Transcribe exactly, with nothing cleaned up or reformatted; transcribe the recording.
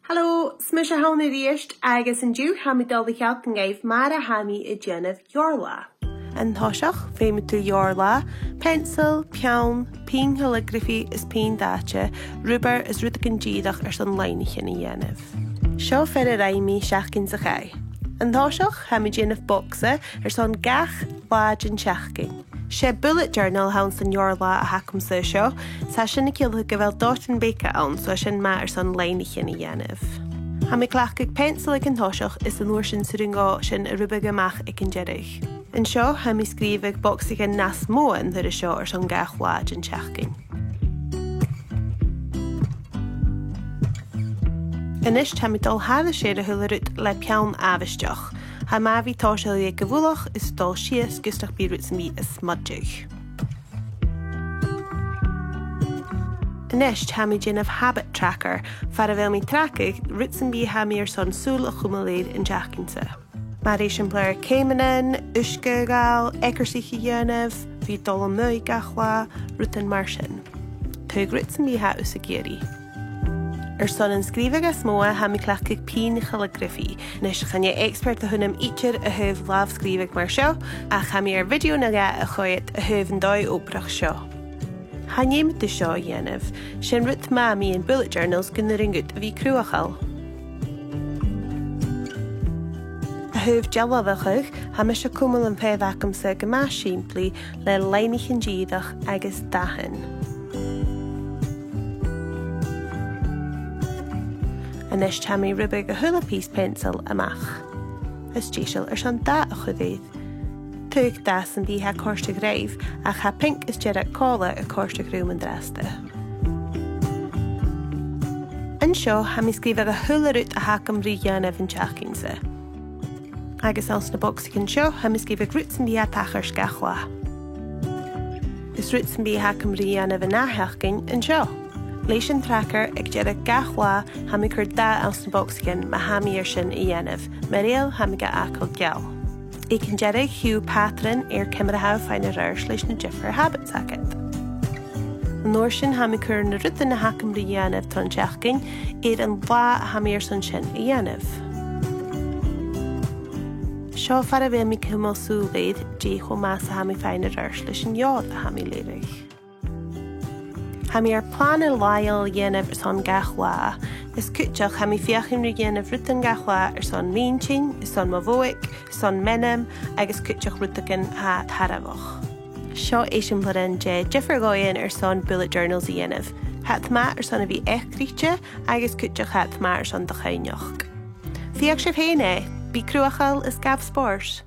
Halò, 's mise a th' ann a-rithist agus an-diugh tha mi a' dol a shealltainn dhuibh mar a tha mi a' dèanamh leabhar-latha. An toiseach, feumaidh tu leabhar-latha, peansail, peann, pinn calligraphy is pinn dathte, rubair is rudeigin dìreach airson loidhnichean a dhèanamh. Seo fear a rinn mi seachdain sa chaidh. An toiseach, tha mi a' dèanamh bogsa airson gach latha den t-seachdain. 'S e bullet journal a th' anns an leabhar-latha a th' agamsa an seo, 's tha sin a' ciallachadh gu bheil dòighean beaga ann, so tha sin math airson loidhnichean a dhèanamh. Tha mi a' cleachdadh peansail aig an toiseach is an uair sin 's urrainn dhomh sin a ruigbheadh a-mach aig an deireadh. An seo, tha mi a' sgrìobhadh bogsaichean nas motha an turas seo airson gach latha den t-seachdain. A-nis, tha mi a' dol thairis air a h-uile rud le peann àbhaisteach. Tha e math a bhith a' tòiseachadh aig a' mhullach is a' dol sìos gus nach bi rud sam bith a' smudgeadh. A-nis, tha mi a' dèanamh habit tracker, far a bheil mi a' tracadh rud sam bith a tha mi airson sùil a chumail air an t-seachdain-sa. Mar eisimpleir, ceumannan, uisge a ghabhail, eacarsaich a dhèanamh, a bhith a' dol a-muigh gach latha, rudan mar sin. Tuig rud sam bith a tha thusa ag iarraidh. Airson an sgrìobhadh as motha, tha mi a' cleachdadh pinn calligraphy. A-nis, chan e expert a th' annam idir a thaobh làmh-sgrìobhadh mar seo, ach tha mi air video no dhà a choimhead a thaobh an dòigh-obrach seo. Chan fheum thu seo a dhèanamh. 'S e an rud math mu na bullet journals gun urrainn dhut a bhith cruthachail. A thaobh dealbhachadh, tha mise a' cumail am feitheamh agamsa gu math sìmplidh le loidhnichean dìreach agus dathan. A-nis, tha mi a' ruigbheadh a h-uile pìos peansail a-mach. Is dìcheall airson dath a chur air. Tuig dath sam bith a tha a' còrdadh ribh, ach tha pinc is dearg-chòmhla a' còrdadh rium an-dràsta. An seo, tha mi a' sgrìobhadh a h-uile rud a th' agam ri dhèanamh an t-seachdain-sa. Agus anns na bogsaichean seo, tha mi a' sgrìobhadh rud sam bith a tha a' tachairt gach latha. Is rud sam bith a th' agam ri dhèanamh an ath-sheachdain an seo. Leis an tracker aig deireadh gach latha, tha mi a' cur dath anns na bogsaichean ma tha mi air sin a dhèanamh, mar eil tha mi ga fhàgail geal. Aig an deireadh, chì thu pàtran air ciamar a tha thu a' faighinn air adhart leis na diofar habits agad. An uair sin, tha mi a' cur na rudan a th' agam ri dhèanamh tron t-seachdain air an latha a tha mi airson sin a dhèanamh. Seo far a bheil mi a' cumail sùil air dè cho math 's a tha mi a' faighinn air adhart leis an leabhar a tha mi a' leughadh. Tha mi air plana làitheil a dhèanamh airson gach latha. Is cuideachd, tha mi a' feuchainn ri dhèanamh rudan gach latha airson m' inntinn, airson mo bhodhaig, airson m' ainm, agus cuideachd rudeigin a tha tairbheach. Seo eisimpleirean de dhiofar dhòighean airson bullet journals a dhèanamh. Tha iad math airson a bhith eachdraichte agus cuideachd tha iad math airson do chuimhneachadh. Feuch sibh fhèin e, bi cruthachail is gabh spòrs.